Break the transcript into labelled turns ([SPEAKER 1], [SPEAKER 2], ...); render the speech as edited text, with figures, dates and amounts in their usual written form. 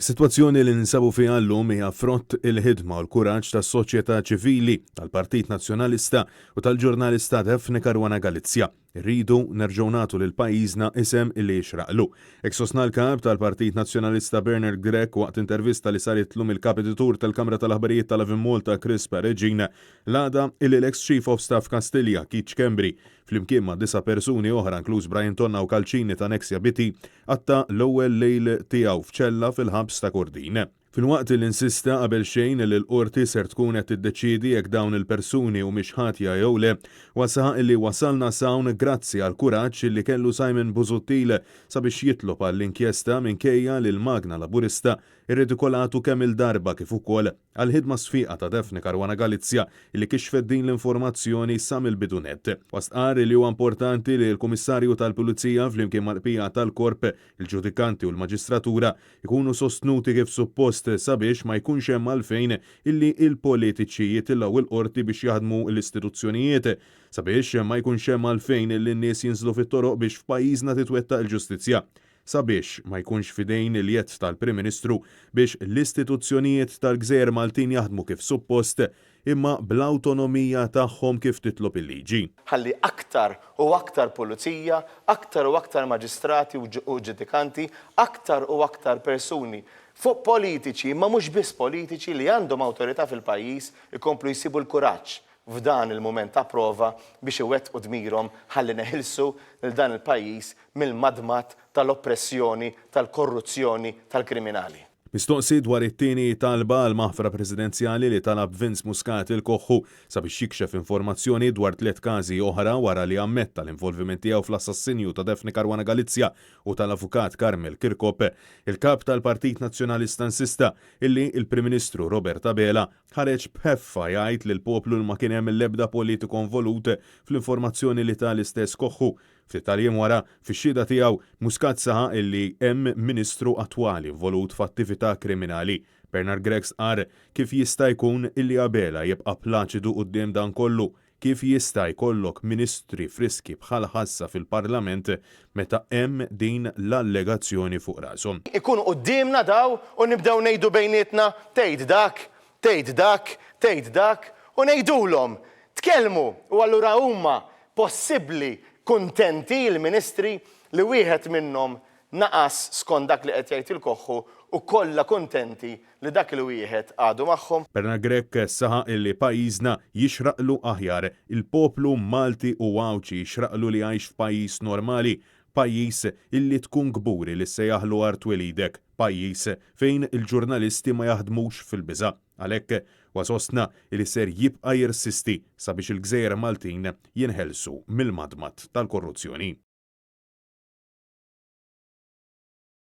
[SPEAKER 1] Is-sitwazzjoni li ninsabu fiha llum hija frott il-ħidma u l-kuraġġ tas-soċjetà ċivili, tal-Partit Nazzjonalista u tal-ġurnalista Daphne Caruana Galizia. Irridu nerġgħu nagħtu lil pajjiżna isem li jixraqlu. Hekk sostna l-Kap tal-Partit Nazzjonalista Bernard Grech waqt intervista li saritlu mill-Kap Editur tal-Kamra tal-Aħbarijiet tal-Lovin Malta Chris Peregin l-għada illi l-eks Chief of Staff Kastilja Keith Schembri flimkien ma' disa' persuni oħra inkluż Brian Tonna u Calcini ta' Nexia BT qatta' l-ewwel lejl tiegħu f'ċella fil-ħabs ta' Kordin. Filwaqt li insista qabel xejn li l-Qorti ser tkun qed tiddeċiedi jekk dawn il-persuni humiex ħatja jew le, huwa saħaq li wasalna s'hawn grazzi għall-kuraġġ li kellu Simon Busuttil sabiex jitlob għall-inkjesta minkejja li l-magna Laburista rridikolatu kemm-il darba kif ukoll għall-ħidma sfiqa ta' Daphne Caruana Galizia li kixfet din l-informazzjoni sa mill-bidu nett. Huwa stqarr li huwa importanti li l-Kummissarju tal-Pulizija flimkien mal-bqija tal-Korp, il-ġudikanti u l-Maġistratura jkunu sostnuti kif suppost sabiex ma jkunx hemm għalfejn illi l-politiċi jitilgħu l-Qorti biex jaħdmu l-istituzzjonijiet, sabiex ma jkunx hemm għalfejn illi n-nies jinżlu fit-toroq biex f'pajjiżna titwettaq il-ġustizzja. Sabiex ma jkunx f'idejn il-jedd tal-Prim Ministru biex l-istituzzjonijiet tal-gżejjer Maltin jaħdmu kif suppost imma bl-awtonomija tagħhom kif titlob il-liġi.
[SPEAKER 2] Ħalli aktar u aktar pulizija, aktar u aktar maġistrati u ġudikanti, aktar u aktar persuni fuq politiċi, imma mhux biss politiċi, li għandhom awtorità fil-pajjiż ikomplu jsibu l-kuraġġ f'dan il-mument ta' prova biex iwettqu dmirhom ħalli neħilsu lil dan il-pajjiż mill-madmad tal-oppressjoni, tal-korruzzjoni, tal-kriminali.
[SPEAKER 1] Mistoqsi dwar it-tieni talba għal maħfra presidenzjali li talab Vince Muscat il-Koħħu sabiex jikxef informazzjoni dwar tliet każi oħra wara li ammetta l-involviment tiegħu fl-assassinju ta' Daphne Caruana Galizia u tal-Avukat Carmel Chircop, il-Kap tal-Partit Nazzjonalista insista illi l-Prim Ministru Robert Abela ħareġ b'ħeffa jgħid lill-poplu li ma kien hemm l-ebda politiku involut fl-informazzjoni li ta l-istess Koħħu. Ftit tal-jiem wara, fix-xhieda tiegħu, Muscat saħaq illi hemm Ministru attwali involut f'attività kriminali. Bernard Grech stqarr kif jista' jkun illi Abela jibqa' plaċidu quddiem dan kollu? Kif jista' jkollok Ministri friski bħal ħassa fil-Parlament meta hemm din l-allegazzjoni fuq rashom?
[SPEAKER 2] Ikunu quddiemna daw u nibdew ngħidu bejnietna tgħid dak, tgħid dak, tgħid dak u ngħidulhom, tkellmu u allura huma Possibbli kuntenti l-ministri li wieħed minnhom naqas skont dak li qed jgħid il-Koħħu u kollha kuntenti li dak il-wieħed għadu magħhom?
[SPEAKER 1] Bernard Grech saħaq li pajjiżna jixraqlu aħjar. Il-poplu Malti u Għawdxi jixraqlu li jgħix f'pajjiż normali, pajjiż illi tkun kburi li ssejjaħlu art twelidek, pajjiż fejn il-ġurnalisti ma jaħdmux fil-biża'. Għalhekk, huwa sostna li ser jibqa' jirsisti sabiex il-gżejjer Maltin jinħelsu mill-madmad tal-korruzzjoni.